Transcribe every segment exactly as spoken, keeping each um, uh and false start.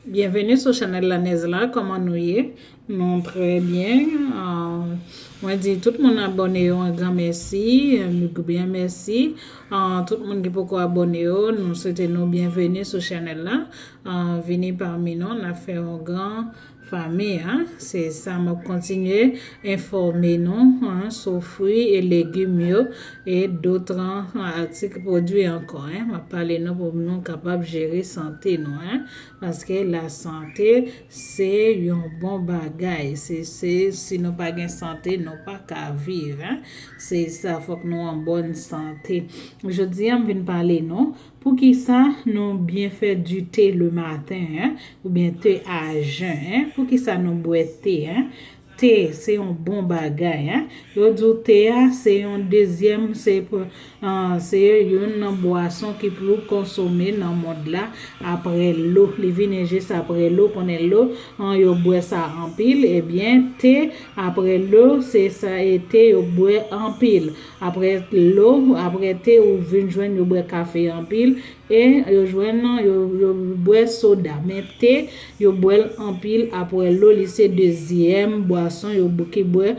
Byenveni sou chanèl Lanèz la, kòman nou ye? Nou trè byen. Ah, mwen di tout moun abòne yo yon gran mèsi, yon gran mèsi. Ah, tout moun ki poko abòne yo, nou swete nou byenveni sou chanèl la. Ah, vini pami nou, n ap fè yon gran fanmi, en. Se sa, m ap kontinye enfòme nou, en, sou fwi e legim yo e dòt, en, atik pwodui ankò, en. M ap pale nou pou nou kapab jere sante nou, en. Paske lasante, se yon bon bagay. Se, se, si nou pa gen sante, nou pa ka viv, en. Se sa, fòk nou an bòn sante. Jodi a, m vin pale nou, poukisa nou byen fè du thé le matin, en, oubyen te a jen, en? Poukisa nou bwè te, en? Te, se yon bon bagay, en. Yo di w te a, se yon dezyèm, se pou, ah, se youn nan bwason ki pli konsome nan mond la, apre lo. Li vini jis apre lo, konnen lo, an, yo bwè sa anpil, ebyen, te, apre lo, se sa, e te, yo bwè anpil. Apre lo, apre te, ou vin jwenn yo bwè kafe anpil, e yo jwenn, yo, yo bwè soda. Men te, yo bwè l anpil, apre lo, li se dezyèm bwason yo bw-, ki bwè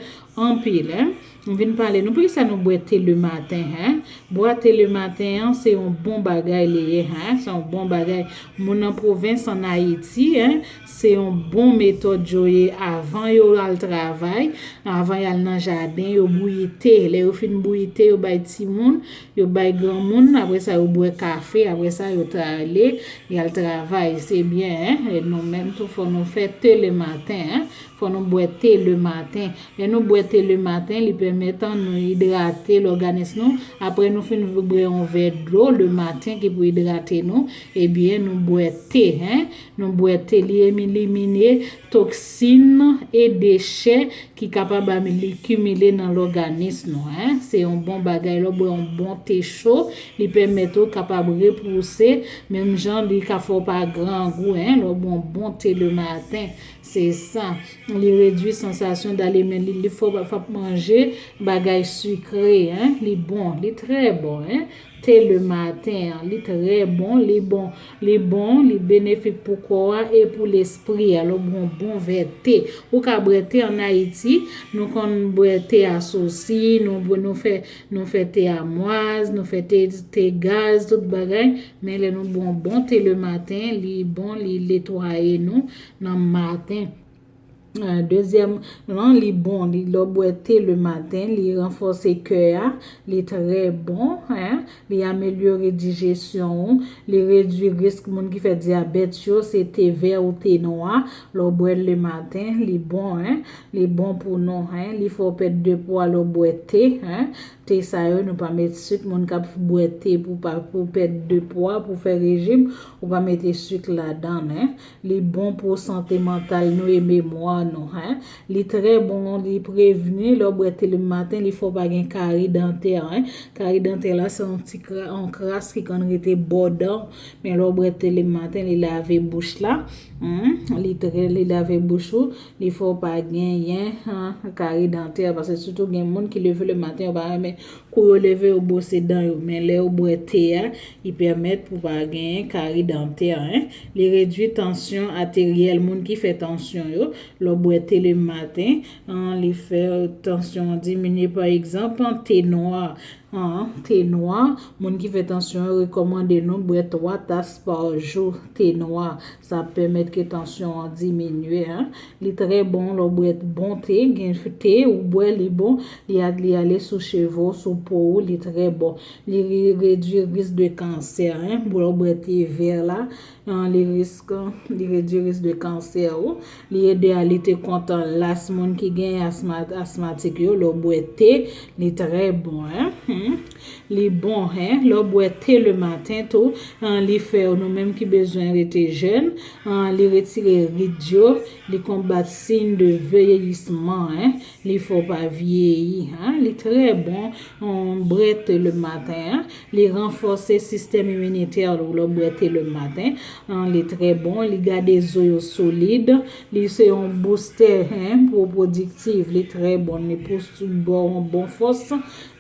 anpil, en. M vin pale nou, poukisa nou bwè te le maten, en? Bwè te le maten an, se yon bon bagay li ye, en. Se yon bon bagay. Moun nan pwovens ann Ayiti, en, se yon bon metòd yo ye avan yo al travay, avan y al nan jaden, yo bouyi te. Lè yo fin bouyi te, yo bay timoun, yo bay granmoun, apre sa yo bwè kafe, apre sa yo ta ale, y al travay. Se byen, en. E nou menm tou, fò nou fè te le maten, en. Fò nou bwè te le maten. Lè nou bwè te le maten, li pèmèt an nou idrate lòganis nou. Apre nou fin bwè yon vè dlo le maten ki pou idrate nou, ebyen nou bwè te, en. Nou bwè te, li emi-, elimine toksin e dechè ki kapab ami-, li kimile nan lòganis nou, en. Se yon bon bagay, lè w bwè yon bon te cho, li pèmèt ou kapab repouse, menm jan li ka fè w pa grangou, en, lè w bwè yon bon te le maten. Se sa. Li redui sansasyon dale, men li, li fò pa, pa manje bagay sikre, en. Li bon, li trè bon, en. Te le maten an, li trè bon, li bon, li bon, li benefik pou kò a e pou lespri a. Lè w bwè yon bon vè te. Ou ka bwè te ann Ayiti, nou konn bwè te asosi, nou bwè, nou fè, nou fè te amwaz, nou fè te, te gaz, tout bagay. Men lè nou bwè yon bon te le maten, li bon, li netwaye nou nan maten. Eh, dezyèm, non, li bon, li, lè w bwè te le maten, li ranfòse kè a, li trè bon, en, li amelyore dijesyon ou, li redui risk moun ki fè dyabèt yo, se te vè ou te nwa, lè w bwè l le maten, li bon, en, li bon pou nou, en, li fè w pèd de pwa lè w bwè te, en, Te sa yo, nou pa met sik. Moun k ap bwè te pou pa, pou pèd de pwa, pou fè rejim, ou pa mete sik ladan l, en. Li bon pou sante mantal nou e memwa nou, en. Li trè bon, li prevni, lè w bwè te le maten, li fè w pa gen kari dantè, en. Kari dantè la, se yon ti kra-, yon kras ki konn rete bò dan w. Men lè w bwè te le maten, li lave bouch la. Hmm, li trè, li lave bouch ou. Li fè w pa genyen, han, kari dantè, paske sitou gen moun ki leve le maten, yo pa renmen, kou yo leve, yo bwose dan yo. Men lè yo bwè te a, li pèmèt pou pa genyen kari dantè, en. Li redui tansyon ateryèl, moun ki fè tansyon yo, lè w bwè te le maten, an, li fè tansyon an diminye. Pa egzanp, te nwa, an, te nwa, moun ki fè tansyon yo rekòmande nou bwè twa tas pa jou te nwa. Sa ap pèmèt ke tansyon an diminye, en. Li trè bon lè w bwè bon te, gen te ou bwè, li bon, li a-, li ale sou cheve w, sou po w, li trè bon. Li re-, redui risk de kansè, en. Lè w bwè te vè la, an, li risk, li redui risk de kansè ou. Li ede a lite kont las, moun ki gen asma-, asmatik yo, lè w bwè te, li trè bon, en. Hmm. Li bon, en. Lè w bwè te le maten tou, an, li fè nou menm ki bezwen rete jèn, an, li retire rid yo, li konbat siy de vyeyisman, en. Li fè w pa vyeyi, en. Li trè bon, an, bwè te le maten, en. Li ranfòse sistèm iminitè ou lè w bwè te le maten. An, li trè bon, li gade zo yo solid, li se yon boustè, en, pou w pwodiktif, li trè bon, li pou s-, ba w yon bon fòs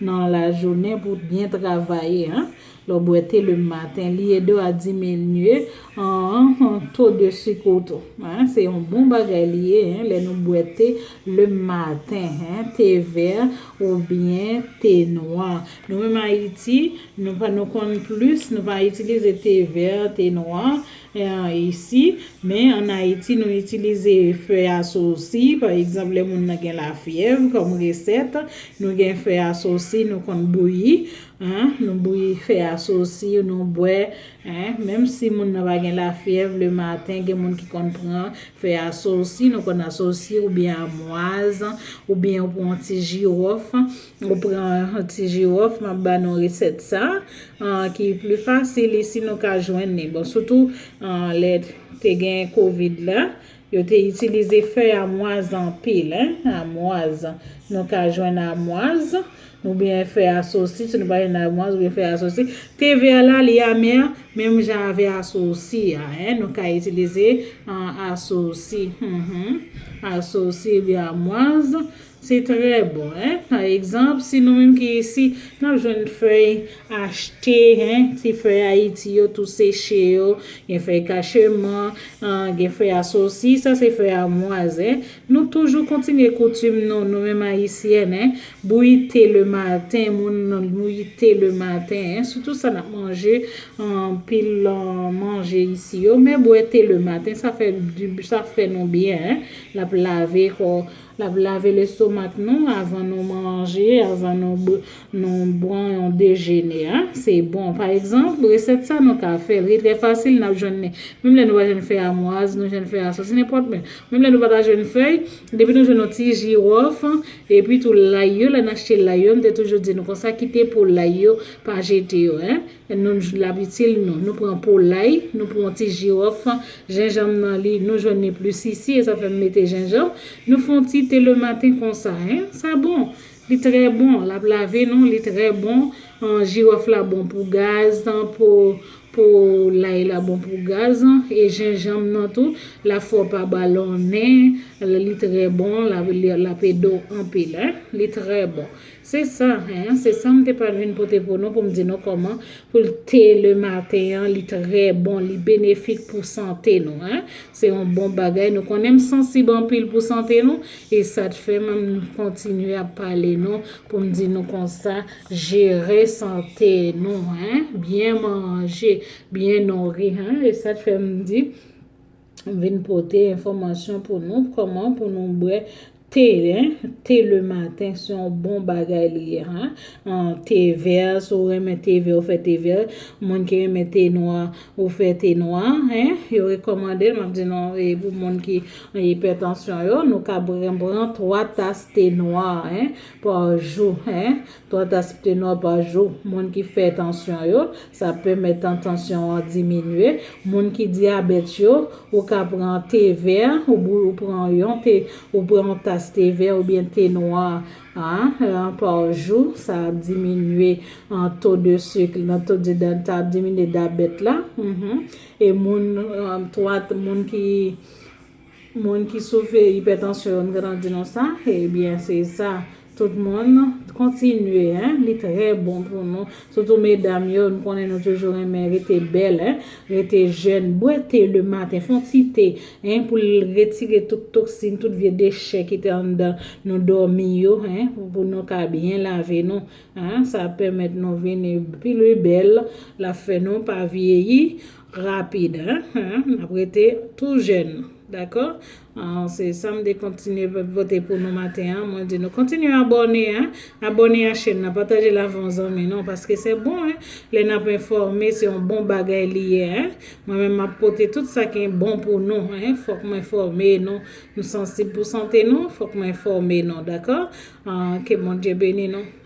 nan lajounen pou w byen travay, en. Lè w bwè te le maten, li ede w a diminye an, an to de sik ou tou. Hein, se yon bon bagay li ye, hein, lè nou bwè te le maten, hein, te vè oubyen te nwa. Nou menm Ayiti, nou pa, nou konn plis, nou pa itilize te vè, te nwa, eh, isi, men ann Ayiti, nou itilize fèy asosi, pa egzanp, lè moun nan gen lafyèv, kòm resèt, nou gen fèy asosi, nou konn bouyi, hein, nou bouyi fèy asosi, nou bwè, hein, menm si moun nan pa gen lafyèv, le maten, gen moun ki konn pran fèy asosi, nou konn asosi, oubyen amwaz, oubyen ou pran yon ti jiwòf, ou pran yon ti jiwòf, m ap ba nou resèt sa, ah, ki pli fasil isi nou ka jwenn li. Bon, sitou, ah, lè te gen kovid la, yo te itilize fèy amwaz anpil, hein, amwaz. Nou ka jwenn amwaz, oubyen fèy asosi, si nou pa jwenn amwaz, oubyen fèy asosi. Te vè la, li amè, menm jan avè asosi a, hein, nou ka itilize, ah, asosi. Mhm. Asosi oubyen amwaz. Se trè bon, hein. Pa egzanp, si nou menm ki isi, n ap jwenn fèy achte, hein, ti fèy Ayiti yo, tou seche yo, gen fèy kacheman, ah, gen fèy asosi, sa se fèy amwaz, hein. Nou toujou kontinye koutim nou, nou menm Ayisyèn, hein. Bouyi te le maten, moun nan bouyi te le maten, hein. Sitou sa n ap manje, anpil, ah, manje isi yo, men bwè te le maten, sa fè, sa fè nou byen, hein. L ap lave kò, l ap lave lestomak nou avan nou manje, avan nou bw-, nou bwè yon dejene, a. Se bon. Pa egzanp, resèt sa nou ka fè l. Li trè fasil, n ap jwenn li. Menm lè nou pa jwenn fèy amwaz, nou jwenn fèy asosi, nenpòt, men menm lè nou pa ta jwenn fèy, depi nou jwenn yon ti jiwòf, epi tou lay yo, lè n achte lay yo, m te toujou di nou konsa, kite po lay yo, pa jete yo, hein. Nou, l ap itil nou. Nou pran po lay, nou pran yon ti jiwòf, jenjanm nan li, nou jwenn li plis isi, e sa fè m mete jenjanm. Nou fè yon ti te le maten konsa, hein. Sa bon. Li trè bon. L ap lave nou, li trè bon. An, jiwòf la bon pou gaz, an, po, po lay la bon pou gaz, an, e jenjanm nan tou, l ap fè w pa balonnen, li trè bon, l ap, li, l ap ede w anpil, hein. Li trè bon. Se sa, hein, se sa m te pral vin pote pou nou, pou m di nou kòman pou l te le maten an, li trè bon, li benefik pou sante nou, hein. Se yon bon bagay. Nou konnen m sansib anpil pou sante nou, e sa t fè m kontinye ap pale nou, pou m di nou konsa, jere sante nou, hein. Byen manje, byen nouri, hein. E sa t fè m di, m vin pote enfòmasyon pou nou, kòman pou nou bwè te, hein, te le maten, se yon bon bagay li ye, hein. An, te vè, si w renmen te vè, ou fè te vè. Moun ki renmen te nwa, ou fè te nwa, hein. Yo rekòmande l, m ap di nou, e pou moun ki gen ipètansyon yo, nou ka pran, pran twa tas te nwa, hein, pa jou, hein. Twa tas te nwa pa jou. Moun ki fè tansyon yo, sa pèmèt an tansyon an diminye. Moun ki dyabèt yo, ou ka pran te vè, ou bou-, ou pran yon te, ou pran yon tas te vè oubyen te nwa, a, an, pa jou, sa ap diminye an to de sik, nan to de, sa ap diminye dyabèt la. Mhm. E moun, an, twa, moun ki, moun ki soufri ipètansyon yo, m gentan di nou sa, ebyen, se sa. Tout moun, kontinye, hein, li trè bon pou nou. Sitou medam yo, nou konnen nou toujou renmen rete bèl, hein, rete jèn. Bwè te le maten, fè yon ti te, hein, pou l retire tout toksin, tout vye dechè ki te anndan nou dòmi yo, hein, pou, pou nou ka byen lave nou, hein. Sa ap pèmèt nou vini pli bèl, l ap fè nou pa vyeyi rapid, hein, hein, n ap rete tou jèn. Dakò? Ah, se sa m te kontinye pote pou nou maten an. Mwen di nou kontinye abòne, hein. Abòne a chèn nan, pataje l avè yon zanmi nou, paske se bon, hein. Lè n ap enfòme, se yon bon bagay li ye, hein. Mwen menm, m ap pote tout sa ki bon pou nou, hein. Fòk mwen enfòme nou. Nou sansib pou sante nou, fòk mwen enfòme nou, dakò? Ah, ke Bondye beni nou.